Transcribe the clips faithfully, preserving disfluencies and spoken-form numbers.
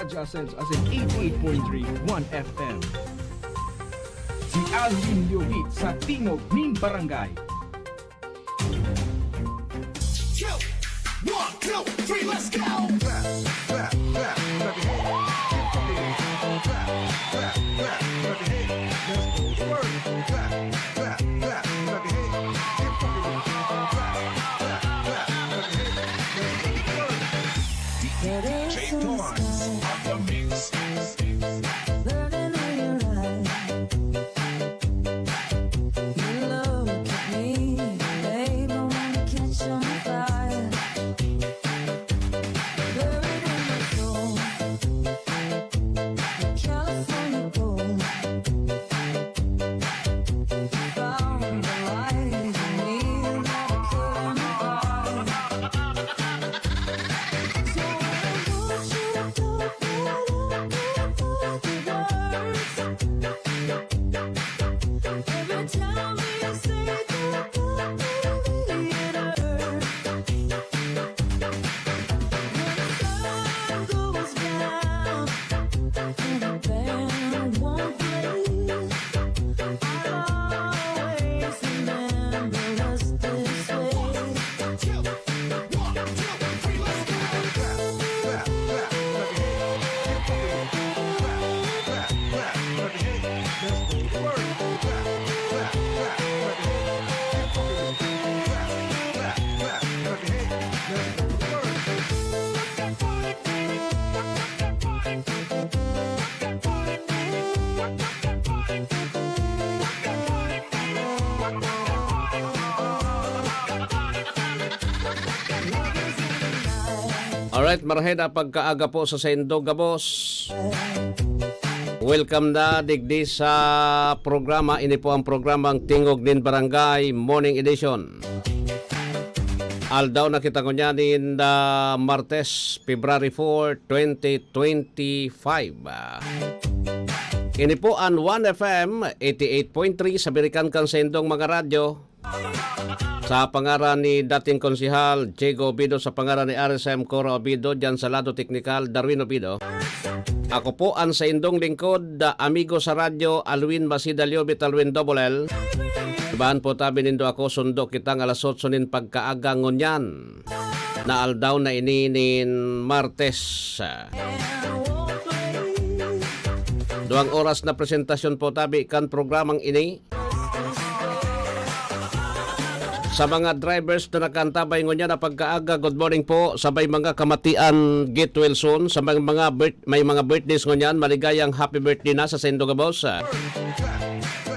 Joseph as in eighty-eight point three One F M. Si Alvin Liobit sa Tingog nin Barangay. Yo! One, two, three, let's go! Clap, clap, clap, clap your hands. Keep rocking. Clap, clap, clap your hands. Let's go to work. Clap, clap, clap, clap your hands. Keep rocking. Clap, clap, clap your hands. Let's go to work. D J Torrance on the mix. Burning in your eyes. You look at me, babe, I wanna catch on fire. Buried in my soul, California gold. Found the light in me, never could. Alright, marhay na pagkaaga po sa saindo gabos. Welcome na digdi sa programa. Ini po ang programang Tingog nin Barangay Morning Edition. Aldaw na kita ngunyan nin, ah, Martes, February four, twenty twenty-five. Ah, ini po an One F M, eighty-eight point three sa birikan kan saindong mga radyo. Sa pangaran ni dating Konsehal Diego Obido, sa pangaran ni R S M Cora Obido, diyan sa lado teknikal, Darwin Obido. Ako po an saindong lingkod, ah, amigo sa radyo, Alwin Masida Liobit, Alwin Double L. Ibahan po tabi nindo ako, sundo kita ng alas otso nin pagkaaga ngunyan na aldaw na ini nin Martes. Duwang oras na presentasyon po tabi kan programang ini. Sa mga drivers na nakaantabay ngunyan na pagkaaga, good morning po. Sa may mga kamatian, get well soon. Sa may mga birth-, may mga birthdays ngunyan, maligayang happy birthday na sa saindo gabos.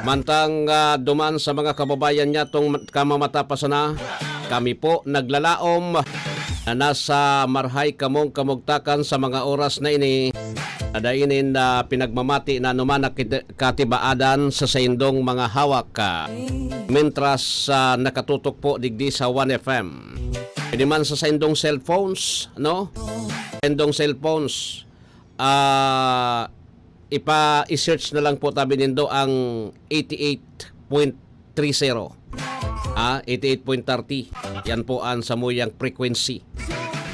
Mantang, ah, duman sa mga kababayan niya tong kamamata pa sana, kami po naglalaom na nasa marhay kamong kamugtakan sa mga oras na ini. Ada inin na pinagmamati na anuman na kit-, katibaadan sa saindong mga hawak, ah, mentras, ah, nakatutok po digdi sa One F M. Pwede man sa saindong cellphones, no? Saindong cellphones, ah, ipa-search na lang po tabi nindo ang eighty-eight point three zero. Ah, eighty-eight point thirty. Yan po ang samuyang frequency.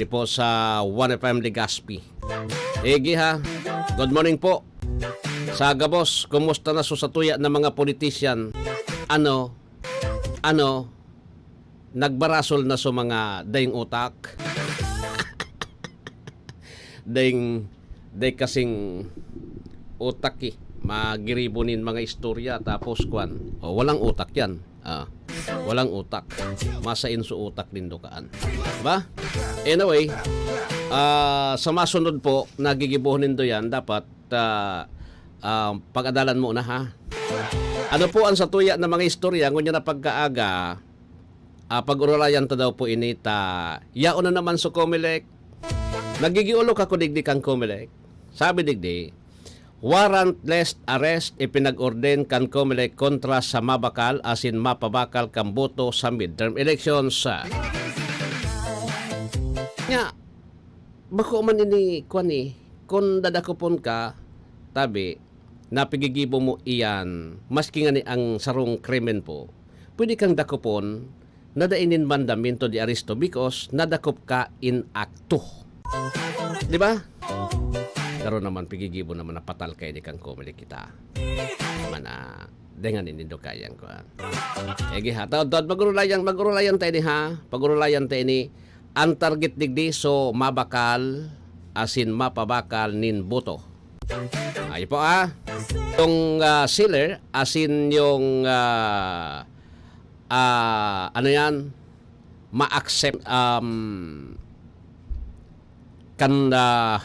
Di po sa One F M Legazpi. Igi ha. Good morning po. Sa gabos, kumusta na so sa tuya ng mga politician? Ano? Ano? Nagbarasol na so mga daing utak? Daing, day kasing utak eh. Magiribo nin mga istorya tapos kwan. O, walang utak yan. Ah, walang utak. Masain so utak nindo kaan. Diba? Anyway, ah, sa masunod po, nagigibuhon nindo yan, dapat, ah, ah, pag-adalan mo na ha. Ano po ang satuya na mga istorya, ngunyan na pagkaaga, ah, pag-urulayan ta daw po ini ta, yaon na naman sa Comelec. Nagigiolok ako digdi kan Comelec. Sabi digdi, warrantless arrest ipinag-orden kan Comelec kontra sa mabakal asin mapabakal kan boto sa midterm elections. Nya, bako man ini, kwan eh, kun dadakopon ka, tabi, napigigibo mo iyan, maski ngani ang sarong krimen po, pwede kang dakopon na dai nin mandamiento de arresto because nadakop ka in acto. Di ba? Pero naman, pigigibo naman na patal kaini kan komili kita. Mana, dengan ini do kayang kuan. Ege ha, taod-taod, pagurulayan, pagurulayan ta ini ha. Pagurulayan ta ini. Ang target digdi, so mabakal, asin mapabakal nin boto. Ay po, ah. Yung, ah, sealer, asin yung, ah, ah, ano yan, ma-accept, um, kan, ah,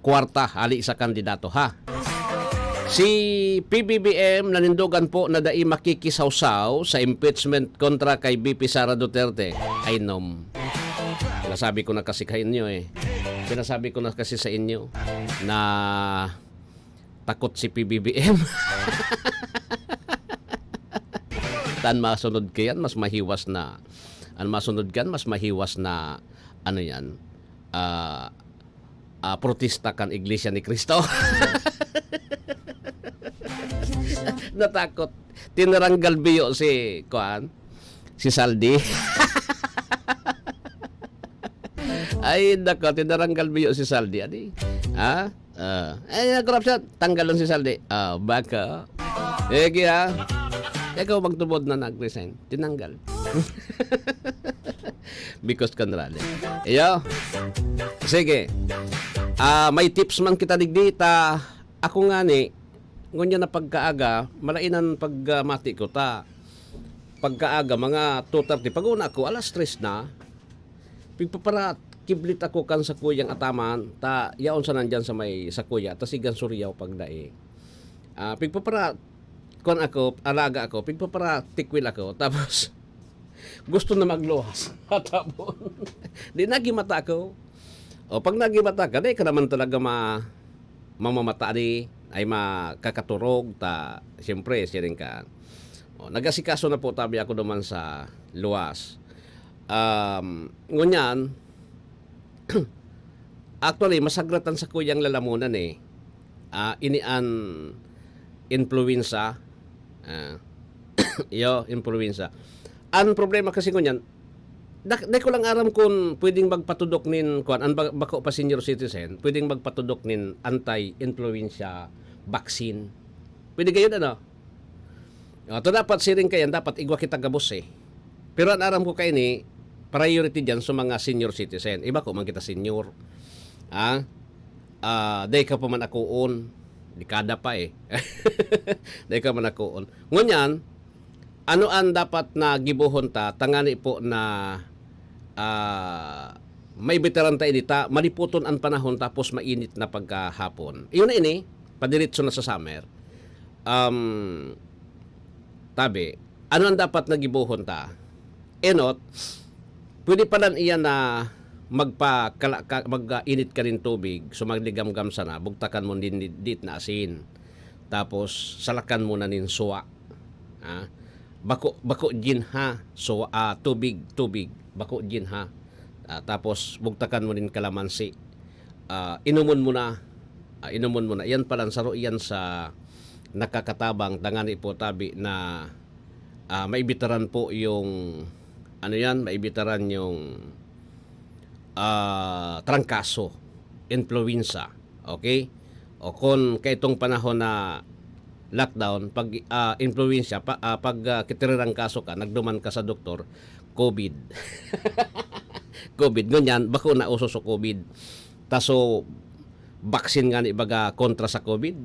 kwarta hali sa kandidato, ha? Si P B B M nanindogan po na dai makikisawsaw sa impeachment kontra kay V P Sara Duterte. Ay, nom. Sinasabi ko na kasi sa inyo, eh. Sinasabi ko na kasi sa inyo na takot si P B B M. Tan masunod kayan, mas mahiwas na. Ang masunod kan, mas mahiwas na, ano yan, ah, ah, protesta kan Iglesia ni Cristo. Natakot. Tinaranggal biyo si, kuan, si Saldi. Ay, nako, tinaranggal biyo si Saldi. Adi? Ha? Ah, eh, yung corruption, tanggal lang si Saldi. Ah, baka. Ege, ha? Ikaw magtubod na nag-resign. Tinanggal. Because kan rally. Iyo. Sige. Ah, may tips man kita digdi ta. Ako nga ni, ngunyan na pagkaaga, malainan pagmati ko ta. Pagkaaga, mga two thirty. Pag-una ako, alas tres na. Pigpapara-, kiblit ako kan sakuyang ataman, ta yaon sa nandyan sa may sakuya, ta sigan Suryaw pagdai. Ah, pigpapara-, kuwan ako, alaga ako, pigpapara-, tikwil ako, tapos gusto na magluwas. Hatabon. Di nagimata ako. O, pag nagimata ka, di ka naman talaga ma-, mamamata di, ay makakaturog, ta, siyempre, siring ka. O, nag-asikaso na po tabi ako naman sa luwas. Um, ngunyan, actually, masagrat an sakuyang lalamunan, eh. Ah, ini an impluwensa. Ah, iyo, impluwensa. An problema kasi ngunyan, dak-, di ko lang aram kun pwedeng magpatudok nin, kuwan, an ba-, bako pa senior citizen, pwedeng magpatudok nin anti-influenza vaccine. Pwede gayon, ano? Ah, to dapat siring kayan, dapat igwa kita gabos, eh. Pero an aram ko kaini, priority diyan sa mga senior citizen. Iba ko man kita senior. Ah, ah, dai ka pa man akoon. Dekada pa, eh. Dai ka man akoon. Ngunyan, ano an dapat na gibohon ta, tangani po na, ah, maibitaran ta ini ta, malipoton an panahon tapos mainit na pagkahapon. Iyon na ini, padiretso na sa summer. Um, tabi, ano an dapat na gibohon ta? Enot, pwede pa lang iyan na magpakala-, ka-, mag-, ah, init ka nin tubig, so magligamgam sana, bugtakan mo din di-, dit na asin. Tapos, salakan mo na nin suwa. Ah, bako, bako gin ha, suwa, ah, tubig, tubig, bako gin ha. Ah, tapos, bugtakan mo nin kalamansi. Ah, inomon mo na. Ah, inomon mo na. Yan pala, saro yan sa nakakatabang, tangani po tabi na, ah, maibitaran po yung, ano yan, maibitaran yung, ah, trangkaso, influenza. Okay? O kun kaitong panahon na lockdown, pag, ah, influenza, pa, ah, pag, ah, kitirarangkaso ka, nagduman ka sa doktor, COVID. COVID. Ngunyan, bako na uso sa COVID. Taso, vaccine nga ni baga kontra sa COVID,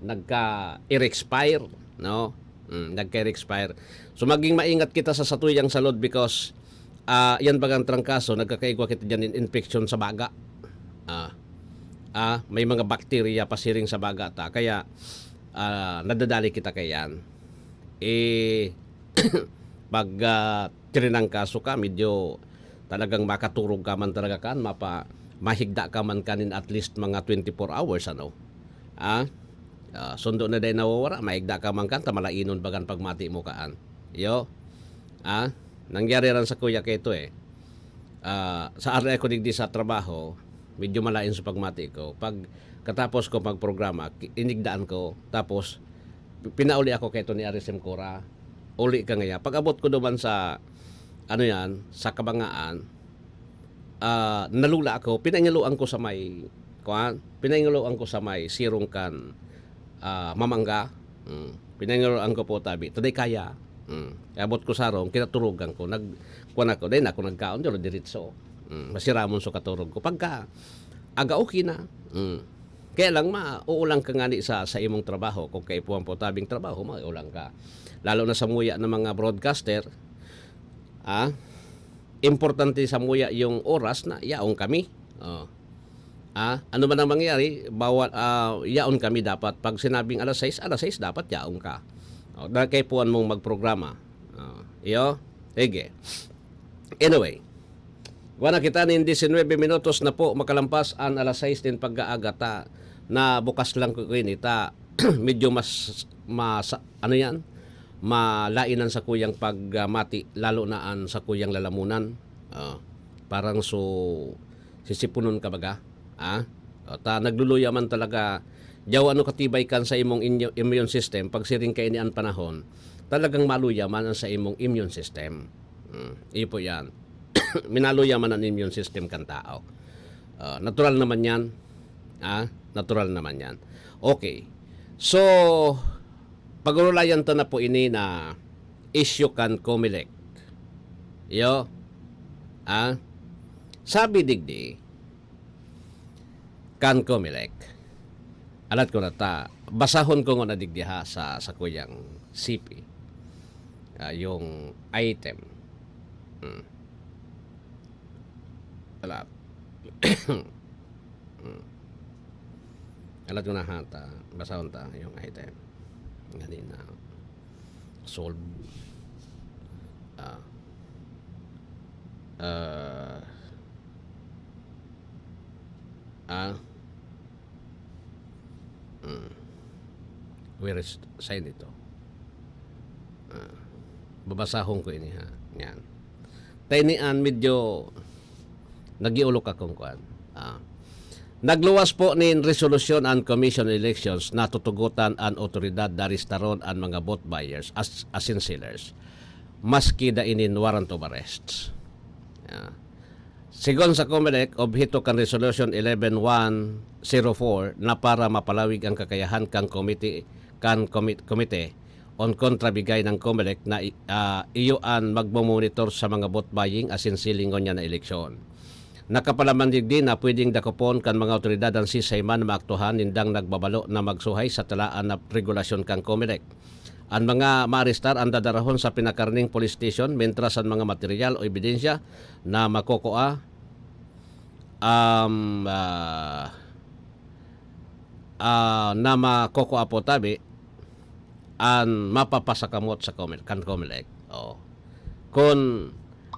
nagka-expire, no? Mm, nagka-expire. So, maging maingat kita sa satuyang salud because, ah, yan bagang trangkaso, nagkakaigwa kita dyan in infection sa baga. Ah, ah, may mga bakterya pasiring sa baga ta. Kaya, ah, nadadali kita kayan. Eh, pag, ah, trinangkaso ka, medyo talagang makaturog ka man talaga kan, mapa-, mahigda ka man kanin at least mga twenty-four hours, ano? Ah? Ah, sundo na dai nawawara, mahigda ka man kan, ta malainon bagan pagmati mo kaan. Iyo? Ah? Nangyari ran sa kuya keto eh. Ah, sa ari ako digdi sa trabaho, medyo malain sa pagmati ko. Pag katapos ko magprograma, ki-, inigdaan ko, tapos pi-, pinauli ako keto ni Arisem Cora. Uli ka ngaya. Pag abot ko duman sa, ano yan, sa Kabangaan, ah, nalula ako, pinaingaluan ko sa may kuan, pinainguloan ko sa may sirong kan, ah, Mamangga. Mm. Pinainguloan ko po tabi, taday kaya. Mm. Abot ko sarong, kinaturugan ko. Nag, kuan ako, dai na ako nagkaon, pero diretso. Mm. Masiramon sa katurog ko. Pagka, aga okay na. Mm. Kaya lang, mauulang ka ngani sa, sa imong trabaho. Kung kaipuhan po tabing trabaho, mauulang ka. Lalo na sa muya ng mga broadcaster, ah, importante sa muya yung oras na yaon kami. Oh. Ah, ano man ang mangyari, bawal, ah, yaon kami dapat. Pag sinabing alas sais, alas sais dapat yaon ka. Oh, dahil kaipuhan mong magprograma. Oh, iyo, sige. Anyway, wala kita nin diecinuebe minutos na po makalampas an alas sais nin pag-aaga ta. Na bukas lang ko ini ta medyo mas, mas, ano yan? Malain ang sakuyang pagmati, lalo na ang sakuyang lalamunan. Ah, parang so, sisipunon ka baga. Ah? O, ta, nagluluya man talaga. Diyaw ano katibay kan sa imong inyo-, immune system, pag siring ka ini an panahon, talagang maluya man ang sa imong immune system. Hmm, ipo yan. Minaluya man ang immune system kan tao. Ah, natural naman yan. Ah, natural naman yan. Okay. So, pag-urulayan ta na po ini na issue kan Comelec. Iyo. Ah, sabi digdi, kan Comelec. Alat ko na ta, basahon ko ngona digdi ha sa, sa kuyang C P. Ah, yung item. Hmm. Alat. Hmm. Alat ko na ha ta, basahon ta yung item. Ganina. Solve. Ah. Ah. Ah. Mm. Where is sign ito? Ah. Babasahon ko ini, ha. Yan. Tainian, medyo nagiulok akong kuan. Ah. Nagluwas po nin resolusyon an Commission on Elections na tutugotan an otoridad na arestaron an mga vote buyers as, asin sellers, maski dai nin warrant of arrest. Ah. Sigon sa Comelec, obheto kan Resolution eleven one zero four na para mapalawig ang kakayahan kan komite, kan komi-, komite on kontra bigay ng Comelec na i-, ah, iyo an magmomonitor sa mga vote buying asin selling ngunyan na eleksyon. Nakapalaman digdi na pwedeng dakopon kan mga awtoridad an siisay man na maaktuhan nindang nagbabalo na magsuhay sa talaan na regulasyon kan Comelec. An mga maarestar an dadarahon sa pinakarning police station, mentras an mga material o ebidensya na makukua, um, ah, ah, na makukua po tabi an mapapasakamot sa Comel-, kan Comelec. Oh. Kun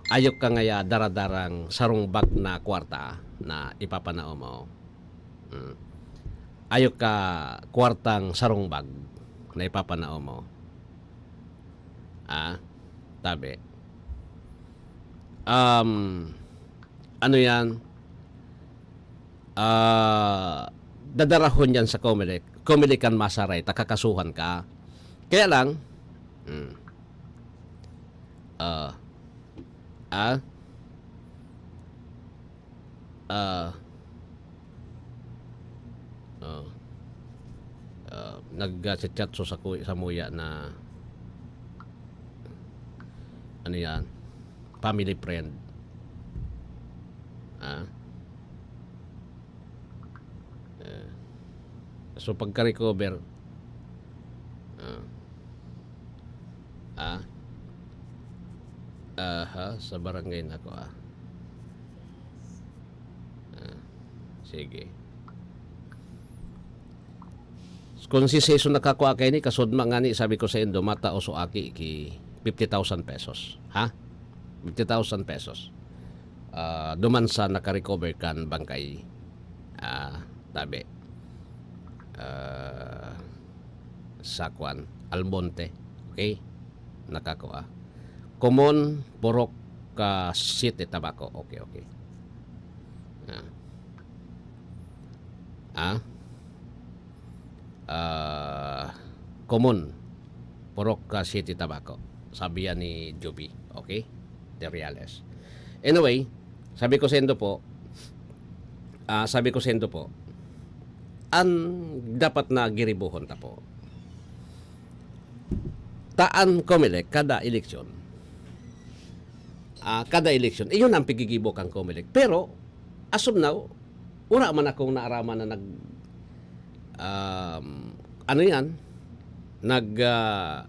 ayok ka ngaya daradarang sarong bag na kwarta na ipapanao mo. Mm. Ayok ka kwartang sarong bag na ipapanao mo. Ah, tabi. Um, ano yan? Ah, dadarahon yan sa Comelec. Comelec kan masaray, ta kakasuhan ka. Kaya lang, mm, ah, ah, ah, oh, ah, nag-chat-chat so sa, sa muya na, ano yan, family friend. Ah. Eh. So, pagka-recover, ah. Ah. Aha, sa barangay na ko, ah. Ah, sige. Kung si Seso nakakua kaini, kasudma ngani, sabi ko saindo, matao so aki ki fifty thousand pesos. Ha? Fifty thousand pesos. Ah, duman sa naka-recover kan bangkay. Ah, tabi. Ah, sa kwan, Almonte. Okay? Nakakua. Komon, Purok, ah, City, Tabaco. Okay, okay. Ah. Ah? Ah, Komon, Purok, ah, City, Tabaco. Sabi yan ni Joby. Okay? De Reales. Anyway, sabi ko saindo po, ah, sabi ko saindo po, an dapat na giribohon ta po. Ta an Comelec kada eleksyon, ah, kada eleksyon, iyon ang pigigibo kan Comelec. Pero, as of now, wala man akong naaraman na nag-, um, ano yan, nag, ah,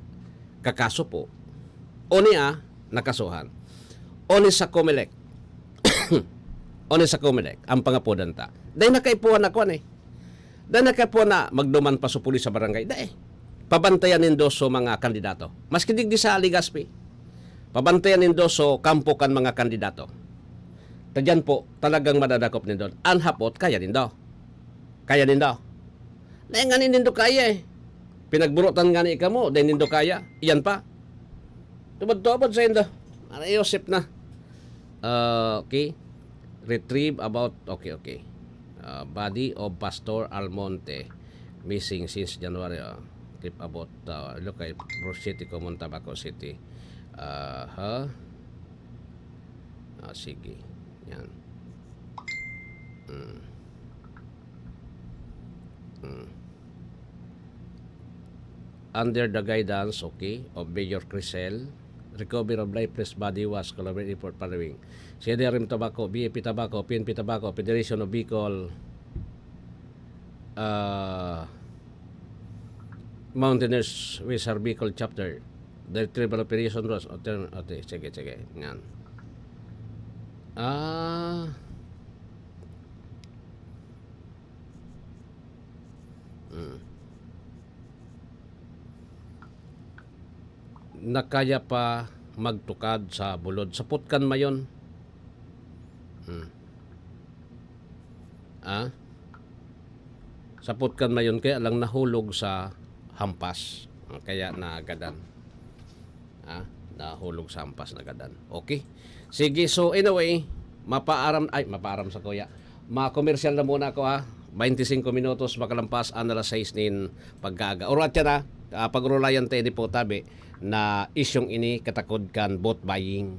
kakaso po. O niya, nakasuhan. O ni sa Comelec. O ni sa Comelec, ang pangapodan ta. Dahil nakaipuhan ako, eh. Dai na kaya po na magduman pa so pulis sa barangay. Dai. Pabantayan nindo so mga kandidato. Maski digdi sa Legazpi, pabantayan nindo so kampo kan mga kandidato. Ta diyan po, talagang madadakop nindo. An hapot, kaya nindo. Kaya nindo. Dai ngani nindo kaya eh. Pinagburotan ngani kamo, dai nindo kaya. Iyan pa. Tubod-tubod sa indo. Aray, Josep na. Ah, okay. Retrieve about, okay, okay. Ah, body of Pastor Almonte, missing since January. Ah, clip about, ah, look kay Bro City, Common Tabaco City. Aha. Ah, sige. Yan. Mm. Mm. Under the guidance, okay, of Mayor Crisel, recovery of lifeless body was collaborative effort following C D R M Tabaco, B A P Tabaco, P N P Tabaco, Federation of Bicol, ah, Mountaineers West Bicol Chapter. The retrieval operation was, okay, sige, sige, yan. Ah. Mm. Na kaya pa magtukad sa bulod. Sapot kan mayon. Hmm. Ah? Sapot kan mayon, kaya lang nahulog sa hampas. Kaya nagadan. Ah, nahulog sa hampas, nagadan. Okay. Sige, so anyway, mapaaram, ay, mapaaram sa kuya. Makomersyal na muna ako, ha. Bainti singko minutos makalampas an alas sais nin pagkaaga. Urat yan, ha. Ah, pag-urulayan tayo ni po tabi na isyong ini katakod kan vote buying.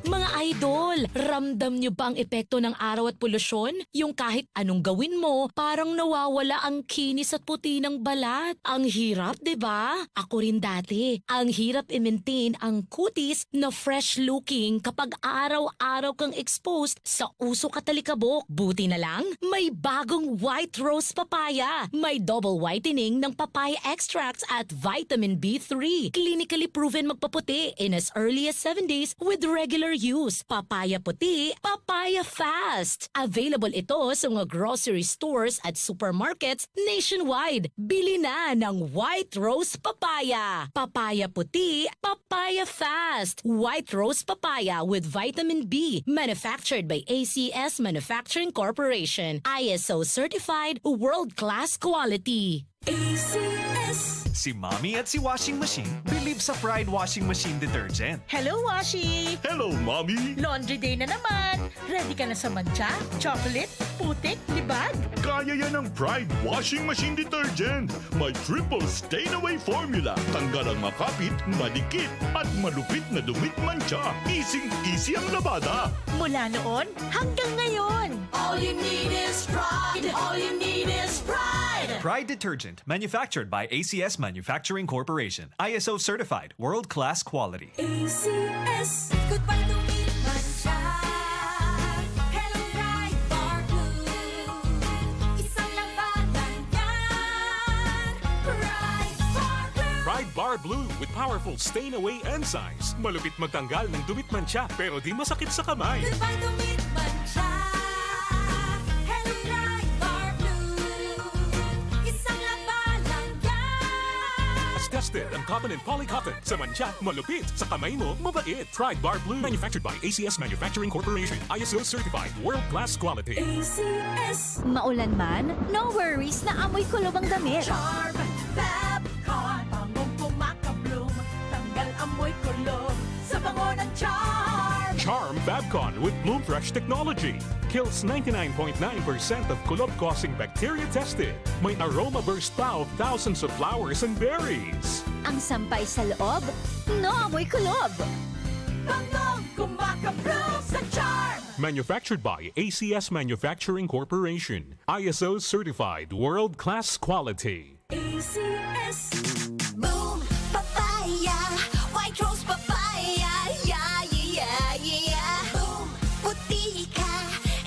Mga idol, ramdam nyo ba ang epekto ng araw at polusyon? Yung kahit anong gawin mo, parang nawawala ang kinis at puti ng balat. Ang hirap, di ba? Ako rin dati. Ang hirap i-maintain ang kutis na fresh-looking kapag araw-araw kang exposed sa usok at alikabok. Buti na lang, may bagong White Rose Papaya. May double whitening ng papaya extracts at vitamin B three. Clinically proven magpaputi in as early as seven days with regular use. Papaya puti, papaya fast. Available ito sa mga grocery stores at supermarkets nationwide. Bili na ng White Rose Papaya. Papaya puti, papaya fast. White Rose Papaya with vitamin B. Manufactured by A C S Manufacturing Corporation. I S O certified, world-class quality. A C S. Si Mommy at si Washing Machine believe sa Pride Washing Machine Detergent. Hello, Washi! Hello, Mommy! Laundry day na naman! Ready ka na sa mantsa, chocolate, putik, libag? Kaya yan ng Pride Washing Machine Detergent! May triple stain away formula. Tanggal ang makapit, madikit, at malupit na dumitmantsa. Easy-easy ang labada! Mula noon hanggang ngayon! All you need is Pride! All you need is Pride! Pride Detergent. Manufactured by A C S Manufacturing Corporation. I S O certified. World-class quality. A C S. Goodbye to meat mancha. Hello, Pride Bar Blue. Isang labanan yan. Pride Bar Blue. Pride Bar Blue with powerful stain away enzymes. Malupit magtanggal ng dumitmantsa pero di masakit sa kamay. Goodbye to meat mancha. Hello, Pride Bar Blue. Isang labanan yan. Tested ang cotton and polycotton. Sa mantsa, malupit. Sa kamay mo, mabait. Pride Bar Blue. Manufactured by A C S Manufacturing Corporation. I S O certified. World class quality. A C S. Maulan man, no worries na amoy kulob ang damit. Charm Fab Con. Bangong kumakabloom. Tanggal amoy kulob. Sa bango ng Charm. Charm Fabcon with Bloom Fresh technology. Kills ninety-nine point nine percent of kulob-causing bacteria tested. May aroma burst pa of thousands of flowers and berries. Ang sampay sa loob, no amoy kulob. Bangong kumakabloom sa Charm. Manufactured by A C S Manufacturing Corporation. I S O certified world-class quality. A C S. Boom! Papaya! White Rose Papaya! Yeah, yeah, yeah, yeah! Boom! Puti ka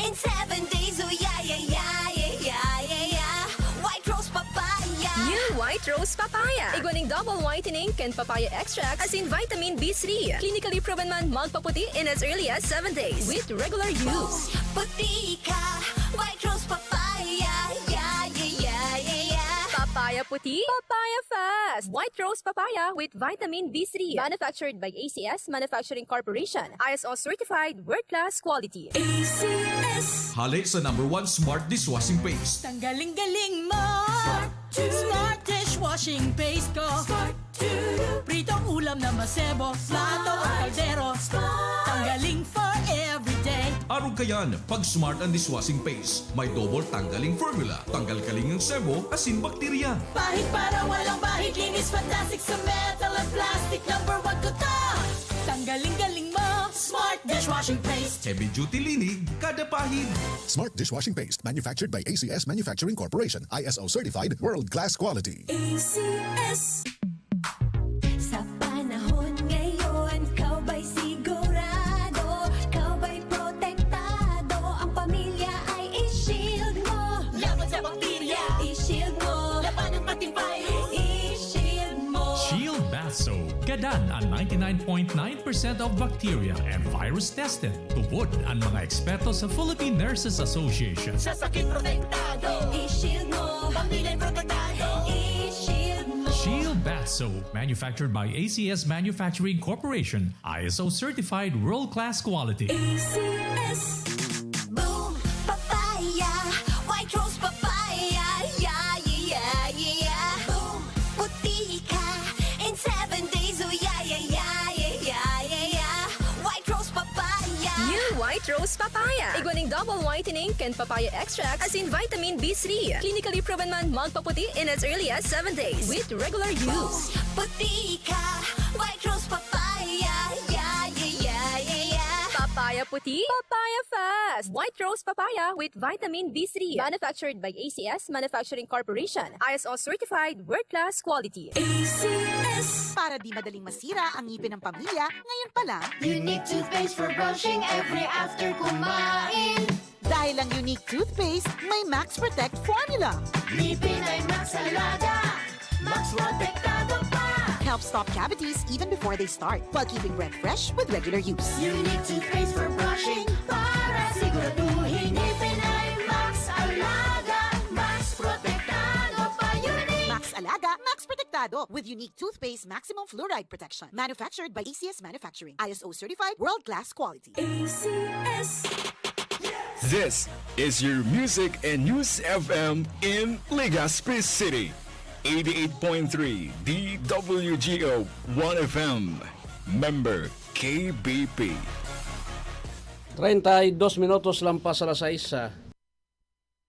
in seven days! Oh, yeah, yeah, yeah, yeah, yeah, yeah, yeah! White Rose Papaya! New White Rose Papaya. Igwa ning double whitening kan papaya extract asin vitamin B three. Clinically proven man magpaputi in as early as seven days with regular use. Puti ka! White Rose Papaya! Yeah, yeah, yeah, yeah, yeah! Papaya puti, papaya fast. White Rose Papaya with vitamin B three. Manufactured by A C S Manufacturing Corporation. I S O certified, world-class quality. A C S. Hale sa number one smart dishwashing paste. Tanggaling galing mo! Smart dishwashing paste ko! Pritong ulam na masebo, plato o kaldero. Tanggaling for everyday. Arog kayan, pag smart ang dishwashing paste. May double tanggaling formula. Tanggal kaling ang sebo, asin bakterya. Pahid para walang bahid, linis fantastic sa metal at plastic. Number one ko to! Tanggaling galing mo! Smart dishwashing paste! Heavy duty linig, kada pahid. Smart dishwashing paste, manufactured by A C S Manufacturing Corporation, I S O certified, world-class quality. A C S. Sa panahon ngayon, ikaw ba'y sigurado? Ikaw ba'y protektado? Ang pamilya ay i-shield mo. Laban sa bakterya, i-shield mo. Labanan pati virus, i-shield mo. Shield Bath Soap. Gadan an ninety-nine point nine percent of bacteria and virus tested. Tubod an mga eksperto sa Philippine Nurses Association. Sa sakit protektado, I-shield mo. Pamilya protektado. I-shield mo. Shield Bath Soap, manufactured by A C S Manufacturing Corporation, I S O certified world-class quality. A C S. Boom! Papaya! White rose papaya! Yeah, yeah, yeah, yeah! Boom! Puti ka in seven days! Oh, yeah, yeah, yeah! White rose papaya! New White Rose Papaya. Igwa ning double whitening kan papaya extract asin vitamin B three. Clinically proven man magpaputi in as early as seven days with regular use. Puti ka! White rose papaya! Yeah, yeah, yeah, yeah, yeah! Papaya puti, papaya fast. White Rose Papaya with vitamin B three. Manufactured by A C S Manufacturing Corporation. I S O certified, world-class quality. A C S. Para di madaling masira ang ngipin ng pamilya, ngayon pa lang, Unique toothpaste for brushing every after kumain. Dahil ang Unique Toothpaste may Max Protect Formula. Ngipin ay Max Alaga. Max protektado pa. Helps stop cavities even before they start, while keeping breath fresh with regular use. Unique toothpaste for brushing para siguraduhin ngipin ay Max Alaga. Max protektado pa. Unique. Max Alaga, Max Protektado with Unique Toothpaste Maximum Fluoride Protection. Manufactured by A C S Manufacturing. I S O certified, world-class quality. A C S. This is your Music and News F M in Legazpi City. Eighty-eight point three D W G O One F M. Member K B P. Treinta y dos minutos lampas alas sais.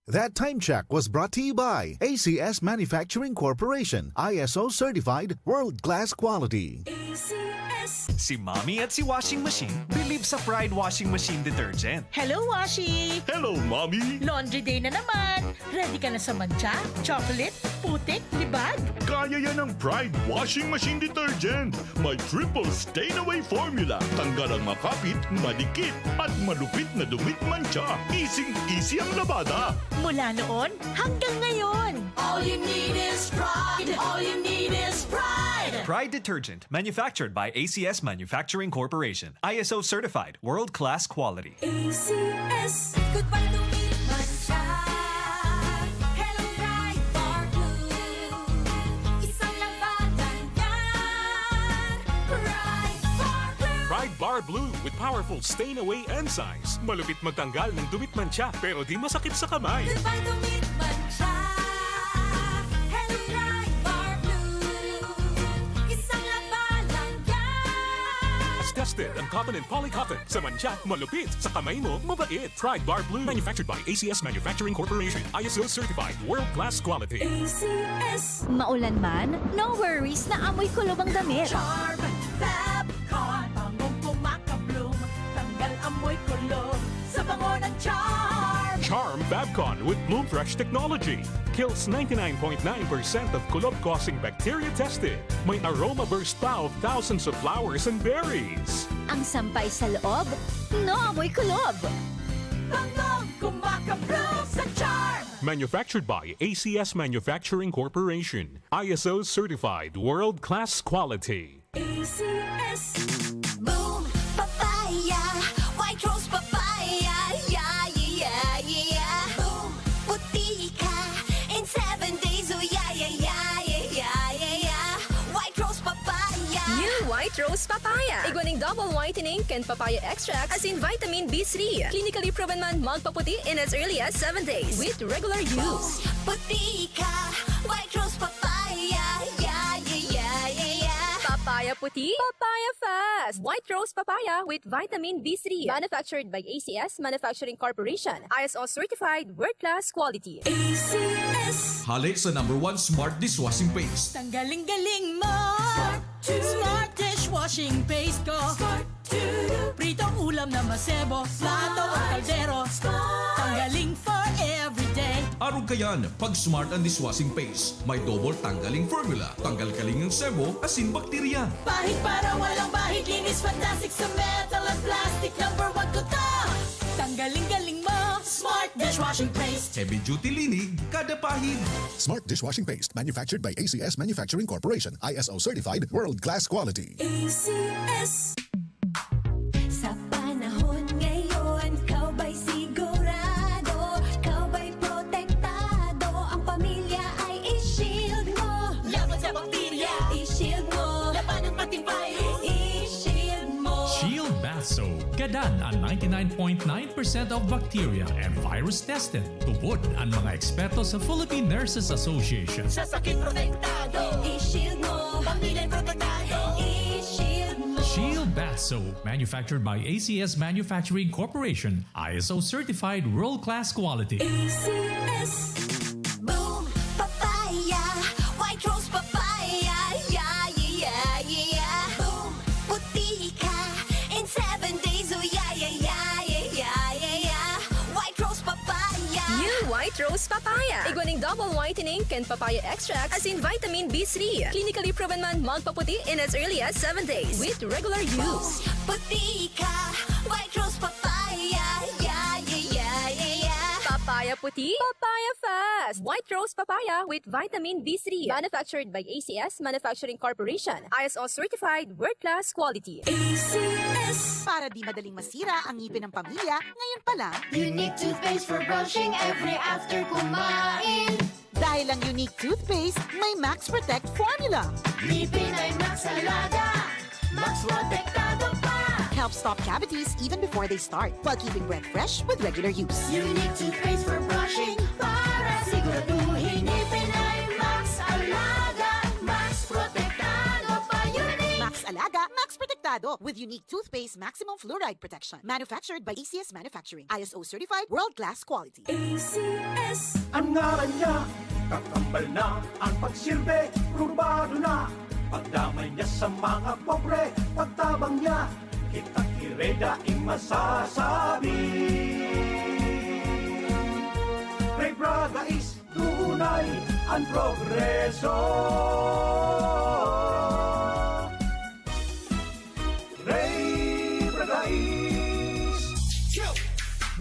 That time check was brought to you by A C S Manufacturing Corporation, I S O certified, world-class quality. A C S. Si Mommy at si Washing Machine believe sa Pride Washing Machine Detergent. Hello, Washi! Hello, Mommy! Laundry day na naman! Ready ka na sa mantsa, chocolate, putik, libag? Kaya yan ng Pride Washing Machine Detergent. May triple stain away formula. Tanggal ang makapit, madikit, at malupit na dumi't mantsa. Easy-easy ang labada. Mula noon hanggang ngayon. All you need is pride. All you need is pride. Pride Detergent, manufactured by A C S Manufacturing Corporation. I S O certified, world-class quality. A C S. Goodbye dumi't mantsa. Hello, Pride Bar Blue. Isang labanan yan. Pride Bar Blue. Pride Bar Blue with powerful stain away enzymes. Malupit magtanggal ng dumi't mantsa pero di masakit sa kamay. Goodbye dumi't mantsa. Hello, Pride Bar Blue. Isang labanan yan. Tested ang cotton and polycotton. Sa mantsa, malupit. Sa kamay mo, mabait. Pride Bar Blue. Manufactured by A C S Manufacturing Corporation. I S O certified. World-class quality. A C S. Maulan man, no worries na amoy kulob ang damit. Charm Fab Con, bangong kumakabloom, tanggal amoy kulob. Charm Fabcon with Bloom Fresh technology kills ninety-nine point nine percent of kulob-causing bacteria tested. May aroma burst pa of thousands of flowers and berries. Ang sampay sa loob, naamoy kulob. Bangong kumakabloom sa Charm! Manufactured by A C S Manufacturing Corporation. I S O certified world-class quality. A C S. Boom! Papaya! White Rose Papaya! Yeah, yeah, yeah! Boom! Puti ka! In seven days, oh yeah, yeah, yeah, yeah, yeah, yeah, yeah! White Rose Papaya! New White Rose Papaya. Igwa ning double whitening kan papaya extract asin vitamin B three. Clinically proven man magpaputi in as early as seven days with regular use. Puti ka! White Rose Papaya! Yeah, yeah, yeah, yeah, yeah! Papaya puti, papaya fast. White Rose Papaya with vitamin B three. Manufactured by A C S Manufacturing Corporation. I S O certified, world-class quality. A C S. Hale sa number one smart dishwashing paste. Tanggaling-galing mo! Smart dishwashing paste ko! Pritong ulam na masebo, plato o kaldero. Tanggaling for everyday. Arog kayan, pag smart ang dishwashing paste, may double tanggaling formula. Tanggal kaling ang sebo, asin bakterya. Pahid para walang bahid, linis fantastic sa metal at plastic. Number one ko to! Tanggaling-galing mo! Smart dishwashing paste! Heavy duty linig, kada pahid. Smart dishwashing paste, manufactured by A C S Manufacturing Corporation, I S O certified, world class quality. A C S. Sa panahon ngayon, ikaw ba'y sigurado? Ikaw ba'y protektado? Ang pamilya ay i-shield mo. Laban sa bakterya, i-shield mo. Laban ng pati virus, i-shield mo. Shield Bath Soap. Gadan ang ninety-nine point nine percent of bacteria and virus tested. Tubod ang mga eksperto sa Philippine Nurses Association. Sa sakit protektado, i-shield mo. Pamilya protektado, i-shield mo. Shield Bath Soap, manufactured by A C S Manufacturing Corporation, I S O certified world-class quality. A C S. Boom! Papaya! White Rose Papaya! Yeah, yeah, yeah, yeah, yeah! Boom! Puti ka! In seven days, oh yeah, yeah, yeah, yeah, yeah, yeah, yeah! White Rose Papaya! New White Rose Papaya. Igwa ning double whitening kan papaya extract asin vitamin B three. Clinically proven man magpaputi in as early as seven days with regular use. Puti ka! White Rose Papaya! Yeah, yeah, yeah, yeah, yeah! Papaya puti, papaya fast. White Rose Papaya with vitamin B three. Manufactured by A C S Manufacturing Corporation. I S O certified, world-class quality. A C S. Para di madaling masira ang ngipin ng pamilya, ngayon pa lang. Unique toothpaste for brushing every after kumain. Dahil ang Unique Toothpaste may Max Protect Formula. Ngipin ay Max Alaga. Max Protektado pa. Helps stop cavities even before they start, while keeping breath fresh with regular use. Unique toothpaste for brushing para siguraduhin ngipin ay Max Alaga. Max Protektado pa. Unique. Max Alaga, Max Protektado with Unique Toothpaste Maximum Fluoride Protection. Manufactured by A C S Manufacturing. I S O certified, world-class quality. A C S. Ang ngaran niya, kakambal na ang pagsilbi, probado na. Pagdamay niya sa mga pobre, pagtabang niya, kita kireda in masasabi. Ray Braga is tunay ang progreso. Ray Bragais. Go!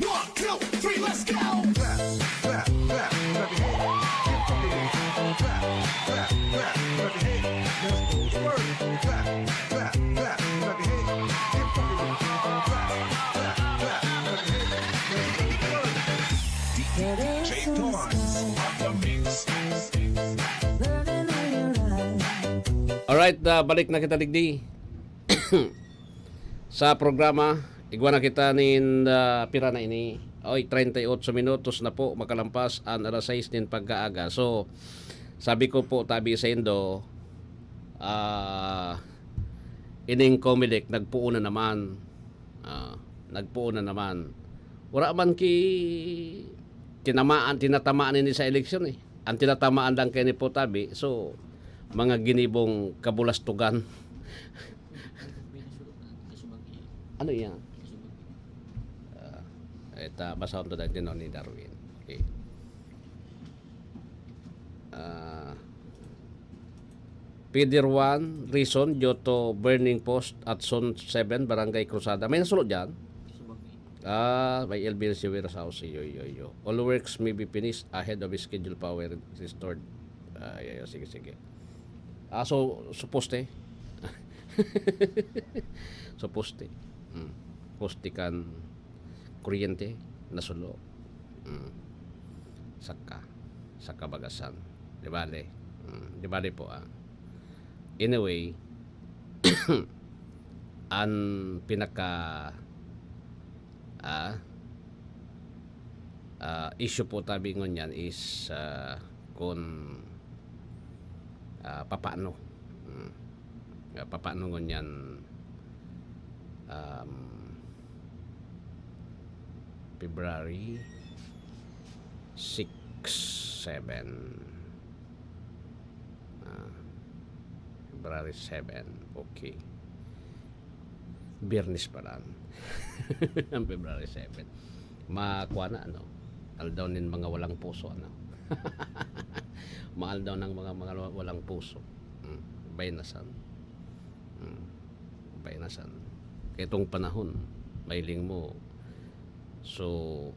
One, two, three, let's go! Clap, clap, clap, clap your hands. Keep fucking with it. Clap, clap, clap, clap your hands. Let's go. Work. Clap, clap, clap, clap your hands. Keep fucking with it. Clap, clap, clap, clap your hands. Let's go. Work. D J Torrance on the mix. Alright, ah, balik na kita digdi sa programa. Igwa na kita nin, ah, pira na ini. Oy, treinta y ocho minutos na po makalampas an alas sais nin pagkaaga. So, sabi ko po tabi saindo, ah, ining Comelec nagpoon na naman. Ah, nagpoon na naman. Wala man ki tinamaan, tinatamaan ini sa eleksyon eh. Ang tinatamaan lang kay ni po tabi, so, mga ginibong kabulastugan. Ano yan? Ah, Ito, basahon to dahil ni Darwin. Okay. Ah, Pidir one, reason due to burning post at Zone seven, Barangay Cruzada. May nasulo dyan? Ah, may L B L C warehouse. Yo, yo, yo. All works may be finished ahead of schedule, power restored. Ah, yeah, yeah, sige, sige. Ah, so, so poste. So poste. Hmm. Poste kan kuryente, nasulo. Hmm. Saka, saka bagasan. Di bale. Hmm. Di bale po, ah. Anyway, ang pinaka, ah, ah, issue po tabi ngunyan is, ah, kung, ah, papaano. Hmm. Ah, papaano ngunyan, um, February six, seven. Ah, February seven. Okay. Biyernes pa lang. Ang February seven. Makuha na, ano? Aldaw nin mga walang puso, ano? Maaldaw ng mga, mga walang puso. Hmm. Baynasan. Hmm. Baynasan. Kaya itong panahon, mailing mo. So,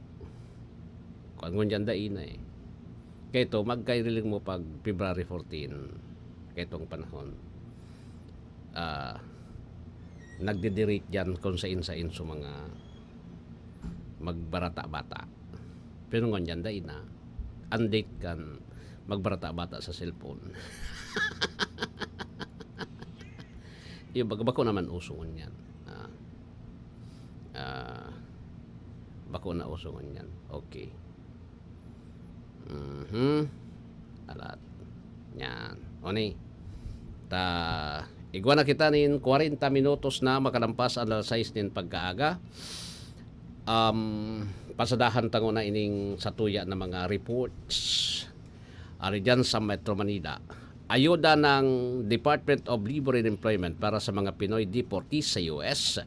kung ngunyan dai na eh. Kaya ito, magkairiling mo pag February fourteen, kaya itong panahon, ah, nagdidirect dyan kung sain-sain sa mga magbarata-bata. Pero ngunyan dai na. Ang date kan magbarata-bata sa cellphone. Yung bag-, bako naman uso ngunyan. Ah, ah, bako na uso ngunyan. Okay. Mhm. Alat. Yan. O ni. Ta, igwa na kita nin kwarenta minutos na makalampas an alas sais nin pagkaaga. Um, pasadahan tango na ining satuya na mga reports. Ari dyan sa Metro Manila. Ayuda ng Department of Labor and Employment para sa mga Pinoy deportees sa U S,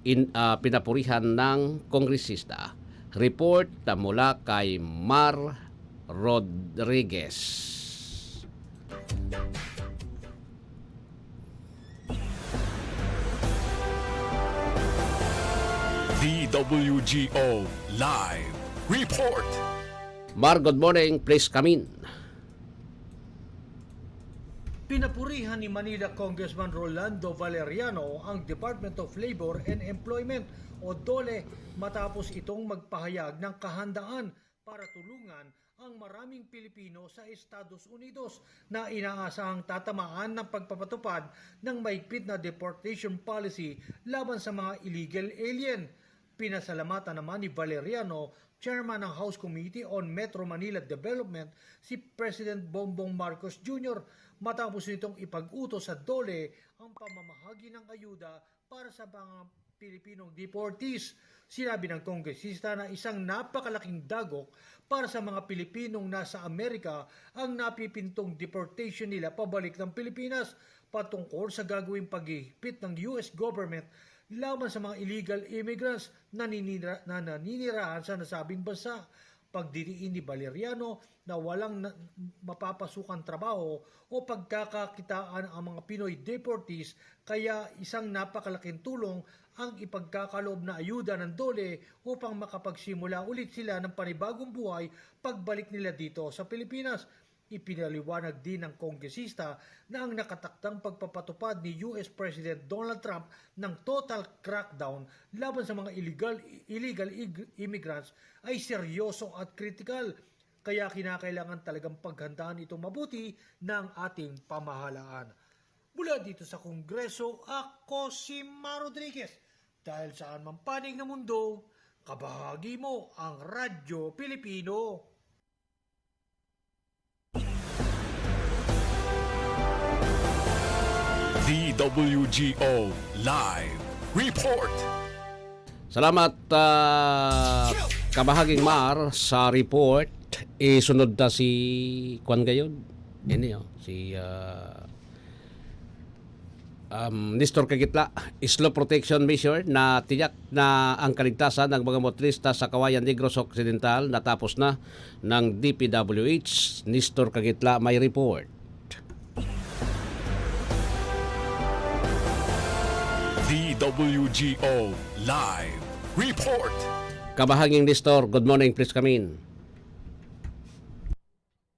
in, ah, pinapurihan ng kongresista. Report na mula kay Mar Rodriguez. D W G O Live Report. Mar, good morning. Please come in. Pinapurihan ni Manila Congressman Rolando Valeriano ang Department of Labor and Employment o DOLE matapos itong magpahayag ng kahandaan para tulungan ang maraming Pilipino sa Estados Unidos na inaasahang tatamaan ng pagpapatupad ng mahigpit na deportation policy laban sa mga illegal alien. Pinasalamatan naman ni Valeriano, chairman ng House Committee on Metro Manila Development, si President Bongbong Marcos Junior matapos nitong ipag-utos sa DOLE ang pamamahagi ng ayuda para sa mga Pilipinong deportees. Sinabi ng kongresista na isang napakalaking dagok para sa mga Pilipinong nasa Amerika ang napipintong deportation nila pabalik ng Pilipinas patungkol sa gagawing paghihigpit ng U S government laban sa mga illegal immigrants na ninira-, na naninirahan sa nasabing bansa. Pagdidiin ni Valeriano na walang na, mapapasukan trabaho o pagkakakitaan ang mga Pinoy deportees, kaya isang napakalaking tulong ang ipagkakaloob na ayuda ng DOLE upang makapagsimula ulit sila ng panibagong buhay pagbalik nila dito sa Pilipinas. Ipinaliwanag din ng kongresista na ang nakatakdang pagpapatupad ni U S President Donald Trump ng total crackdown laban sa mga illegal, illegal ig-, immigrants ay seryoso at kritikal. Kaya kinakailangan talagang paghandaan ito mabuti ng ating pamahalaan. Mula dito sa Kongreso, ako si Mar Rodriguez. Dahil saan man panig ng mundo, kabahagi mo ang Radyo Pilipino. D W G O Live Report. Salamat, ah, Kabahaging Mar, sa report. Isunod ta si Kwan Gayon. Ini, oh, si, ah, Um, Nestor Kagitla, slope protection measure na tiyak na ang kaligtasan ng mga motorista sa Kawayan Negros Occidental natapos na ng D P W H. Nestor Kagitla may report. D W G O Live Report. Kabahaging Nestor, good morning, please come in.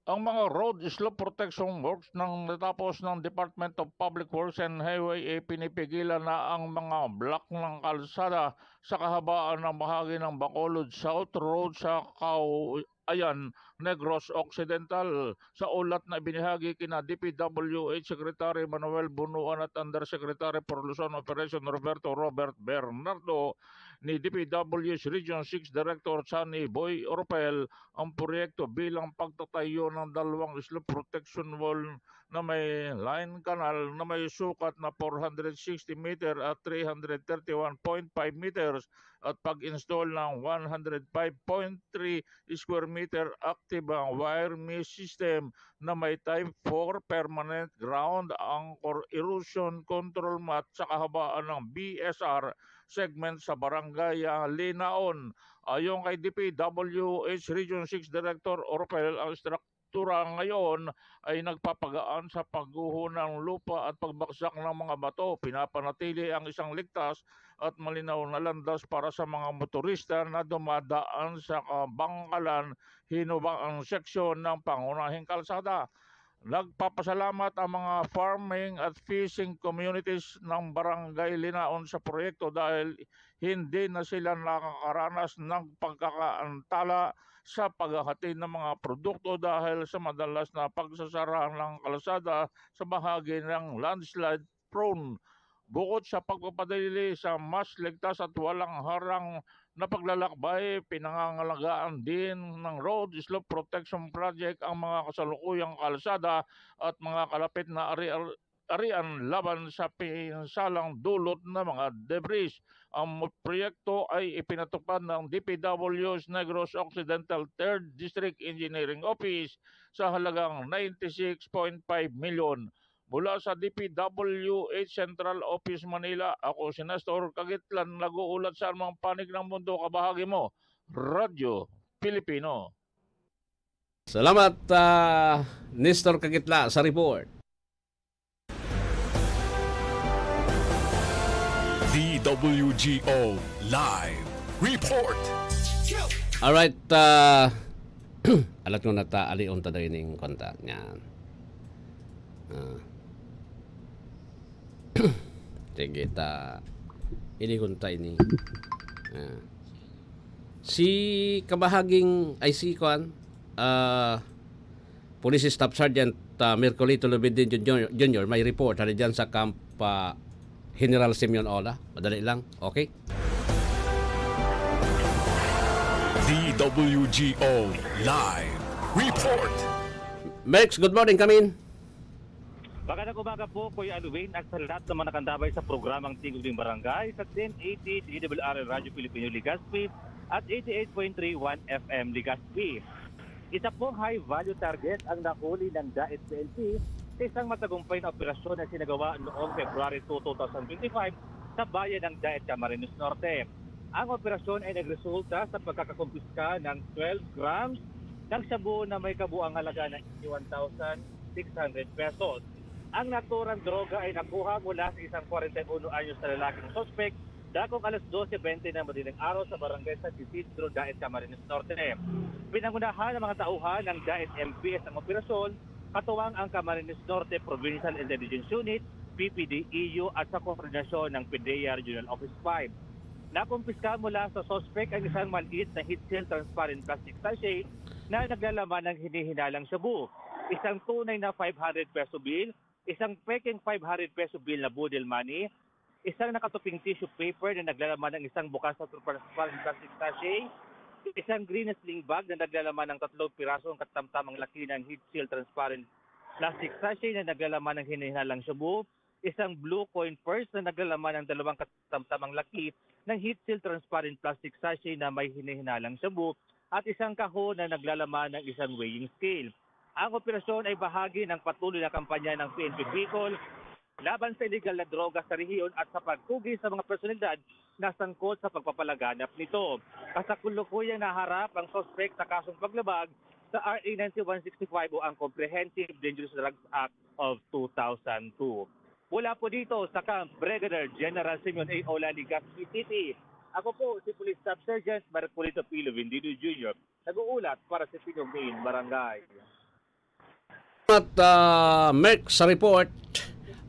Ang mga road slope protection works ng natapos ng Department of Public Works and Highway ay pinipigilan na ang mga block ng kalsada sa kahabaan ng bahagi ng Bacolod South Road sa Cauayan, Negros Occidental. Sa ulat na ibinahagi kina D P W H Secretary Manuel Bunuan at Undersecretary for Luzon Operation Roberto Robert Bernardo ni D P W H Region six Director Sunny Boy Oropel, ang proyekto bilang pagtatayo ng dalawang slope protection wall na may line canal na may sukat na four hundred sixty meter at three hundred thirty-one point five meters at pag-install ng one hundred five point three square meter active wire mesh system na may type four permanent ground anchor erosion control mat sa kahabaan ng B S R segment sa Barangay ah, Linaon. Ayon kay D P W H Region six Director Orpel, ang struktura ngayon ay nagpapagaan sa pagguho ng lupa at pagbaksak ng mga bato. Pinapanatili ang isang ligtas at malinaw na landas para sa mga motorista na dumadaan sa kabangkalan hinubang ang seksyon ng pangunahing kalsada. Nagpapasalamat ang mga farming at fishing communities ng Barangay Linaon sa proyekto dahil hindi na sila nakakaranas ng pagkakaantala sa paghahatid ng mga produkto dahil sa madalas na pagsasara ng kalsada sa bahagi ng landslide prone. Bukod sa pagpapadali sa mas ligtas at walang harang na paglalakbay, pinangangalagaan din ng Road Slope Protection Project ang mga kasalukuyang kalsada at mga kalapit na ari-, arian laban sa pinsalang dulot na mga debris. Ang proyekto ay ipinatupad ng D P W Negros Occidental Third District Engineering Office sa halagang ninety-six point five milyon. Mula sa D P W H Central Office Manila, ako si Nestor Kagitlan, nag-uulat sa anumang panig ng mundo, kabahagi mo, Radyo Pilipino. Salamat, ah, Nestor Kagitla, sa report. D W G O Live Report. Alright, ah, alat ko na ta, alion ta daw ining konta niyan. Ah. Sige, ta, ini konta ini. Ah. Si kabahaging, ay si kuan, ah, Police Staff Sergeant ah, Mercolito Lubidin Junior, Junior may report hali dyan sa Camp ah, General Simeon Ola. Madali lang. Okay? D W G O Live Report. Merx, good morning, come in. Magandang umaga po, Kuya Alwin, at sa lahat ng mga nakantabay sa programang Tingog ng Barangay sa ten eighty D W R L Radyo Pilipino Legazpi at eighty-eight point three one F M Legazpi. Isa pong high-value target ang nahuli ng DAET P N P sa isang matagumpay na operasyon na sinagawa noong February two, two thousand twenty-five sa bayan ng DAET, Camarines Norte. Ang operasyon ay nagresulta sa pagkakakumpiska ng twelve grams ng shabu na may kabuang halaga na eighty-one thousand six hundred pesos. Ang naturang droga ay nakuha mula sa isang forty-one anyos na lalaking suspek dakong alas dose bente ng madaling araw sa barangay San Isidro, DAET, Camarines Norte. Pinangunahan ng mga tauhan ng DAET M P S ang operasyon, katuwang ang Camarines Norte Provincial Intelligence Unit, P P D E U at sa koordinasyon ng PDEA Regional Office five. Nakumpiska mula sa suspek ang isang maliit na heat seal transparent plastic sachet na naglalaman ng hinihinalang shabu, isang tunay na five hundred peso bill, isang pekeng five hundred peso bill na boodle money, isang nakatuping tissue paper na naglalaman ng isang bukas na transparent plastic sachet, isang green na sling bag na naglalaman ng tatlong pirasong katamtamang laki ng heat seal transparent plastic sachet na naglalaman ng hinihinalang shabu, isang blue coin purse na naglalaman ng dalawang katamtamang laki ng heat seal transparent plastic sachet na may hinihinalang shabu, at isang kahon na naglalaman ng isang weighing scale. Ang operasyon ay bahagi ng patuloy na kampanya ng P N P Bicol laban sa iligal na droga sa rehiyon at sa pagkugi sa mga personalidad na sangkot sa pagpapalaganap nito. Kasakulukuyang naharap ang suspek sa kasong paglabag sa R A ninety-one sixty-five o ang Comprehensive Dangerous Drugs Act of two thousand two. Mula po dito sa Camp Brigadier General Simeon A. Ola, Legazpi City, ako po si Police Staff Sergeant Marcolito Pilo Vendido Junior, nag-uulat para sa Pinoy Barangay. At, ah, Merc sa report,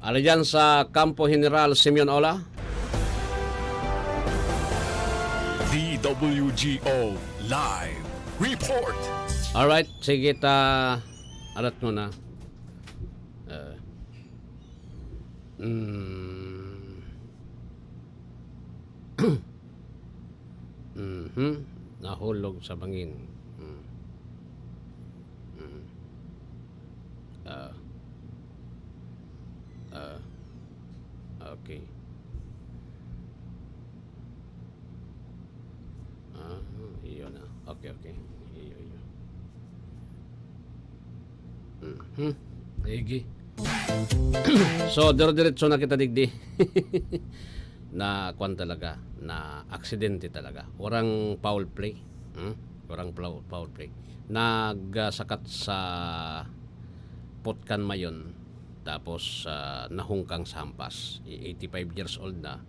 ali dyan sa Kampo General Simeon Ola. D W G O Live Report. Alright, sige ta. Alat mo na. Uh, mm, mhm. Nahulog sa bangin. Mm. Mm. Ah. Ah. Okay. Ah, iyo na. Okay, okay. Iyo, iyo. Mhm. Sige. So, dire-diretso na kita digdi. Na kwan talaga, na aksidente talaga. Warang foul play. Hmm? Warang foul, foul play. Nagsakat sa Potkan Mayon, tapos ah, nahungkang sa hampas. I- eighty-five years old na,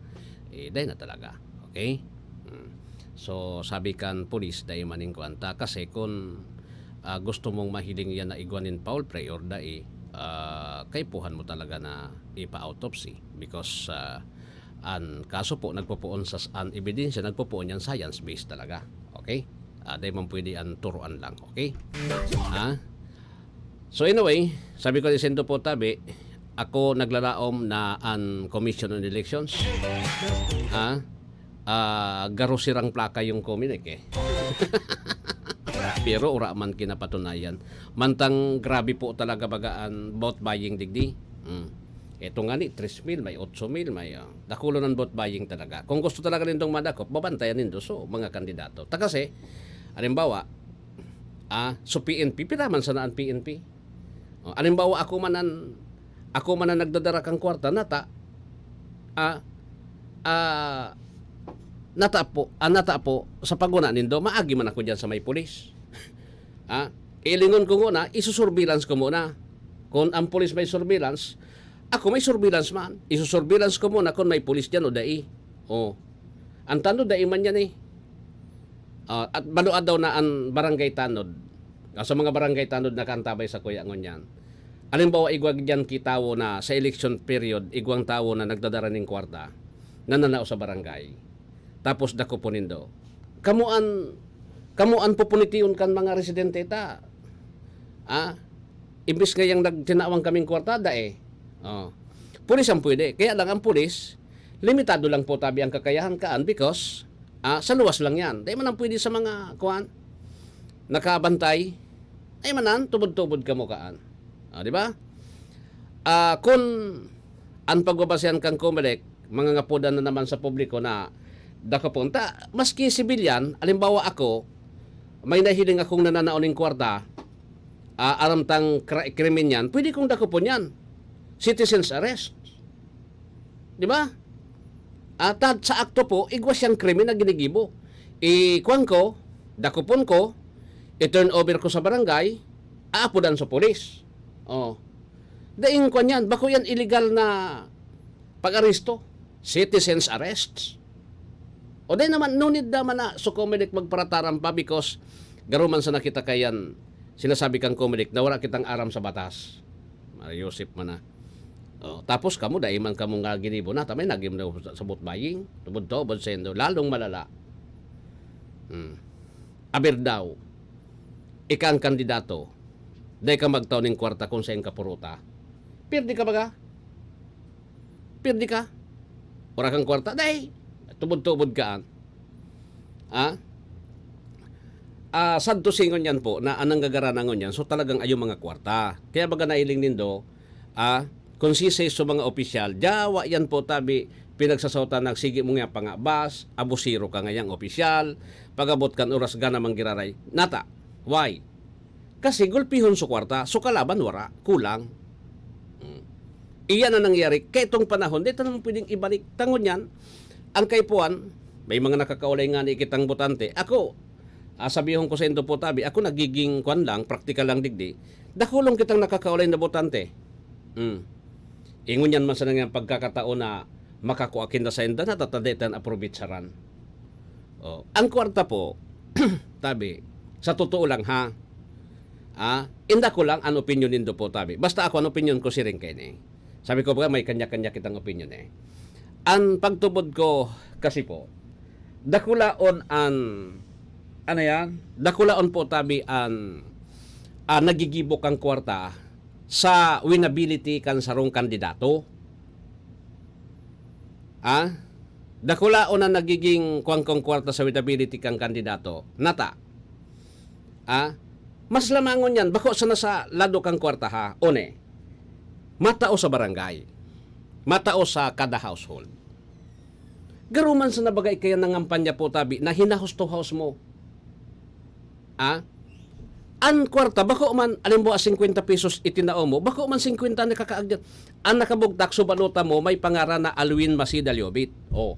eh, dai na talaga. Okay? Hmm. So, sabi kan pulis, dai maning kuwan ta. Kasi kung ah, gusto mong mahiling yan na igwa nin foul play or dai, ah, kaipuhan mo talaga na ipa-autopsy because ah, an kaso po nagpopoon sa an ebidensya nagpopoon yan science based talaga. Okay? Ah, dai man pwede an turuan lang, okay? Ha? So anyway, sabi ko ni Sendo po tabi, ako naglalaom na an Commission on Elections. Ha? Ah, garo sirang plaka yung Comelec eh. Pero ura man kinapatunayan. Mantang grabe po talaga baga an vote buying digdi. Hmm. Ito nga ni, tres mil, may otso mil, may ah, dakulo ng vote buying talaga. Kung gusto talaga nindong madakop, babantayan nindo so mga kandidato. Ta kasi, halimbawa, ah, so P N P, pira man sana an P N P? Oh, halimbawa, ako man an ako man an nagdadara kan kwarta, nata, ah, ah, nata po, ah, nata po, sa paguna nindo, maagi man ako diyan sa may pulis. Ah, ilingon ko nguna, isusurveillance ko muna. Kung ang pulis may surveillance, ako may surveillance man. Isusurveillance ko muna kung may pulis diyan o dai. Oh. Ang tanod, dai man yan eh. Ah, at maluad daw na ang barangay tanod. Ah, sa mga barangay tanod nakaantabay sa kuya ngunyan. Halimbawa, igwa diyan kitawo na sa election period, igwang tawo na nagdadara ning kwarta, nananao sa barangay. Tapos dakopon nindo. Kamo an, kamo an pupunitiyon kan mga residente ta. Ah, imbis nga yang nagtinawang kaming kwarta, dai. Oh. Pulis ang pwede. Kaya lang ang pulis, limitado lang po tabi ang kakayahan kaan because ah, sa luwas lang yan. Dai man ang pwede sa mga, kuan, nakabantay. Dai man an, tubod-tubod kamo kaan. Ah, di ba? Ah, kun an pagbabasehan kan Comelec, mangangapodan na naman sa publiko na dakopon ta, maski sibilyan, halimbawa ako, may nahiling akong nananao ning kwarta, ah, aram tang kra- krimen yan, pwede kong dakopon yan. Citizens arrest. Di ba? At, at sa akto po, igwa siyang krimen na ginigibo. I-, kuwan ko, dakopon ko, i-turn over ko sa barangay, aapodan sa polis. Oh. Daing kuwan yan, bako yan illegal na pag-aresto. Citizens arrests. O di naman, no need naman na so Comelec magparataram pa because garo man sana kita kayan, sinasabi kang Comelec na wala kitang aram sa batas. Mario Joseph man na. Oh, tapos kamo, dai man kamo nga ginibo na, tamay nagim na sa vote buying. Tubod-tubod sendo, lalong malala. Hmm. Aber daw, ika ang kandidato, dai ka magtao ning kwarta kung sain ka puruta. Pirdi ka baga? Pirdi ka? Wala kang kwarta? Dai! Tubod-tubod ka. Ah? Ah, sad to say ngunyan po na ang nanggagaranan ngunyan, so talagang ayo mga kwarta. Kaya baga nailing nindo, ah, kung sisay sa mga opisyal, jawa yan po tabi, pinagsasautan na sige mo nga pangabas, abusiro ka ngayang opisyal, pag-abot kan oras gana manggiraray. Nata, why? Kasi gulpihon sa kwarta, so kalaban wara, kulang. Hmm. Iyan ang nangyari. Kaya itong panahon, di ta naman pwedeng ibalik. Tangon yan, ang kaipuhan, may mga nakakaulay nga ni kitang botante. Ako, ah, sabihon ko sa indo po tabi, ako nagiging kwan lang, praktikal lang digdi. Dakulong kitang nakakaulay na botante. Hmm. Ingon yan man sa nangyang pagkakataon na makakua kinda sa inda, natatanda itan aprobitsaran. Oh, ang kwarta po, tabi, sa totoo lang ha, ah, inda ko lang an opinyon nindo po, tabi. Basta ako, an opinyon ko siring kaini. Sabi ko, baga may kanya-kanya kitang opinyon eh. An pagtubod ko kasi po, dakulaon an, ano yan? Dakulaon po, tabi, an, ah, nagigibo kan kwarta sa winnability kan sarong kandidato. Ah? Dakulaon na nagiging kuwang-kuwang kwarta sa winnability kan kandidato. Nata? Ah? Mas lamangon yan. Bako sana sa lado kan kwarta ha. One, matao sa barangay. Matao sa kada household. Garuman sa nabagay kaya nangampanya po tabi na hinahouse to house mo. Ah? An kwarta, bako man, alimbawa, singkwenta pesos itinao mo, bako man singkwenta na kakaagyan. An nakabugtak, subalota mo, may pangaran na Alwin Masida Liobit. Oh.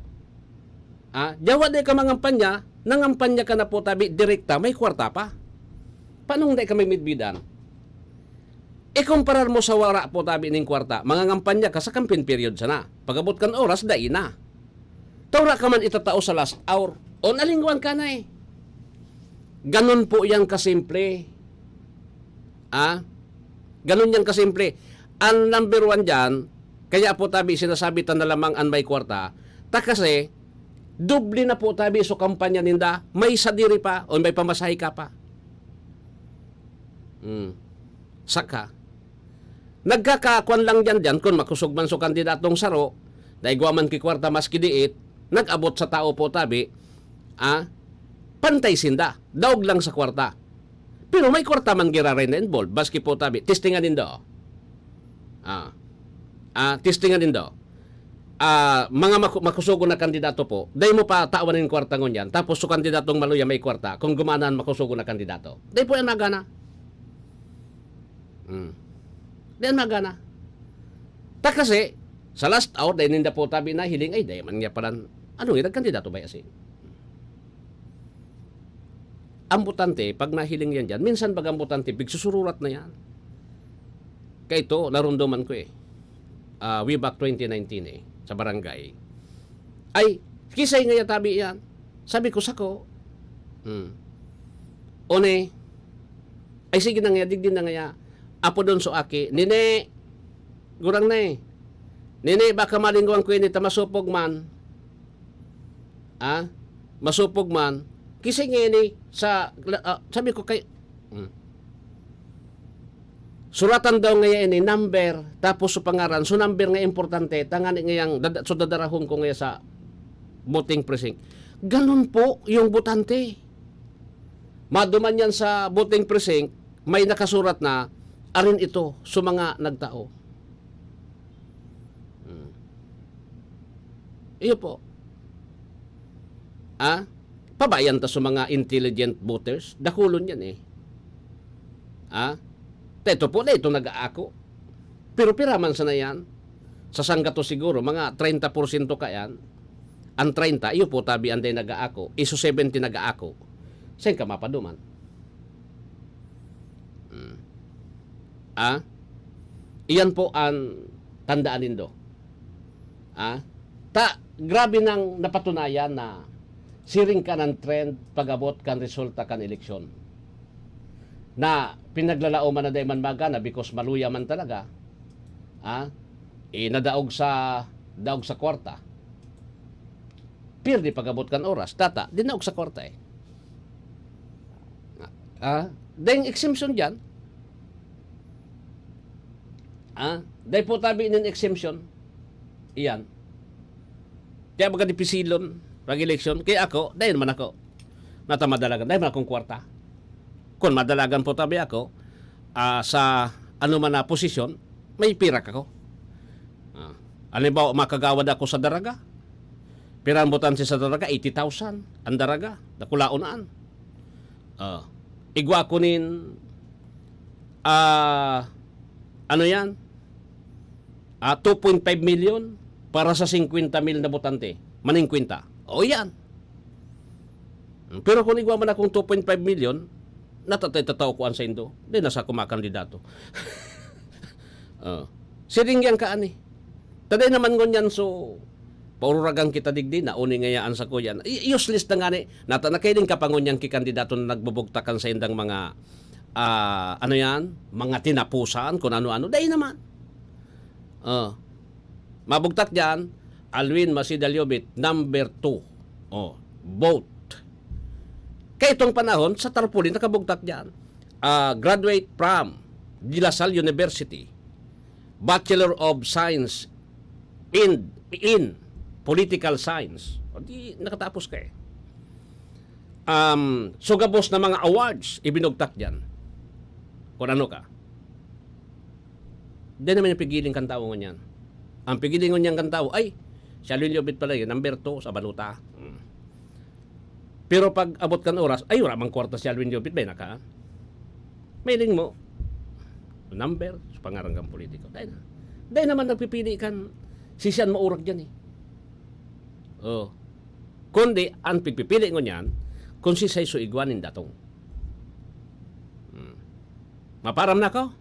Ah, diyawa di ka mangampanya, nangampanya ka na po tabi, direkta, may kwarta pa. Paanong di ka may midbidan? Ikumparar mo sa wara po tabi ning kwarta, mangangampanya ka sa campaign period sana. Pag-abot kan oras, dai na. Taura ka man itatao sa last hour. O nalingwan ka na eh. Ganun po yan kasimple. Ah? Ganun yan kasimple. Ang number one dyan, kaya po tabi sinasabi ta na lamang an may kwarta, ta kasi doble na po tabi so kampanya ninda, may sadiri pa o may pamasahe ka pa. Hmm. Saka, nagkakakuan lang diyan, diyan kun makosog man so kandidatong saro, na igwa man ki kwarta maski diit, nag-abot sa tao po tabi, ah, pantay sinda, daog lang sa kwarta. Pero may kwarta man giraray na involved, maski po tabi, testingan nindo. Ah, ah, testingan nindo. Ah, mga maku-, makusogon na kandidato po, dai mo pa tawan nin kwarta ngunyan, tapos so kandidatong maluya may kwarta, kung gumana an makusogon na kandidato. Dai po yan magana. Hmm. Dai yan magana. Ta kasi, sa last hour, dai ninda po tabi nahiling, ay, dai man niya palan, ano, nagkandidato ba yan si? Ang botante, pag nahiling yan dyan, minsan baga ang botante, pigsusururat na yan. Kaya ito, narumduman ko eh. Ah, way back twenty nineteen eh, sa barangay. Ay, kisay ngaya tabi yan. Sabi ko, "Sako." Hmm. One, ay sige na ngaya, digdi na ngaya. Apo doon so aki, "Nini, gurang na eh. Nini, baka malingwan ko ini, ta masupog man." Ah, masupog man. Kisay ngeni sa, ah, sabi ko kay, hmm. Suratan daw ngaya ini number, tapos so pangaran. So number nga importante, tangani ngayang dada-, so dadarahon ko ngaya sa voting precinct. Ganun po yung botante. Maduman yan sa voting precinct, may nakasurat na, "Arin ito, so mga nagtao." Hmm. Iyo po. Ah? Pabayan ta sa mga intelligent voters, dakulon yan eh. Ah? Teto po na ito nag-aako. Pero pira man sana yan? Sa sanggato siguro, mga treinta porsyento ka yan. Ang treinta, iyo po tabi ang day nag-aako. Iso seventy nag-aako. Saan ka mapaduman? Hmm. Ah? Iyan po ang tandaan nindo. Ah? Ta, grabe nang napatunayan na siring kan an trend pag-abot kan resulta kan eleksyon. Na pinaglalaoman na dai man magana because maluya man talaga. Ah? Eh, nadaog sa, daog sa kwarta. Pirdi pag-abot kan oras, tata, dinaog sa kwarta eh. Ah, dayong exemption diyan. Ah, day po tabi nin exemption. Iyan. Kaya baga dipisilon, pag-eleksyon. Kaya ako, dayon man ako. Nata madalagan, dayon man akong kwarta. Kung madalagan po tabi ako, ah, sa ano man na posisyon, may pirak ako. Ah, halimbawa, makagawad ako sa Daraga. Pira ang botante sa Daraga? Eighty thousand. Ang Daraga, dakulaon na an. Ah, igwa ko nin, ah, ano yan? Ah, two point five million para sa singkwenta mil na botante. Maningkwenta. O yan. Pero kung igwa man akong two point five million, natatay-tatao ko an saindo. Di na sa kumakandidato. Oh. Siring yan ka ani. Taday naman ngunyan, so, paururagan kita digdi, nauni ngayaan sa kuyan. I- useless na nga ni. Nata na kayo din kapangunyan ki kandidato na nagbubugtakan sa indang mga, ah, ano yan? Mga tinapusan, kung ano-ano. Dahil naman. Oh. Mabugtak dyan, Alwin Masida Liobit, number two. Oh, vote. Kaya itong panahon, sa tarpaulin, nakabugtak dyan. Ah, graduate from De La Salle University. Bachelor of Science in, in Political Science. O di, nakatapos ka eh. Um, sugabos na mga awards, ibinugtak dyan. Kung ano ka. Di naman yung pigiling kan tao ngunyan. Ang pigiling ngunyan kan tao, ay, si Alwin Liobit pala yun, number two sa balota. Hmm. Pero pag abot kan oras, ay, wala mang kwarta si Alwin Liobit, may naka. Mailing mo, number, sa pangarang kang politiko. Dahil na. Dahil naman nagpipili kan, si siyan maurag dyan eh. Oh. Kundi, ang pigpipili ngunyan, kung si Saiso Igwan in datong. Hmm. Maparam na ako?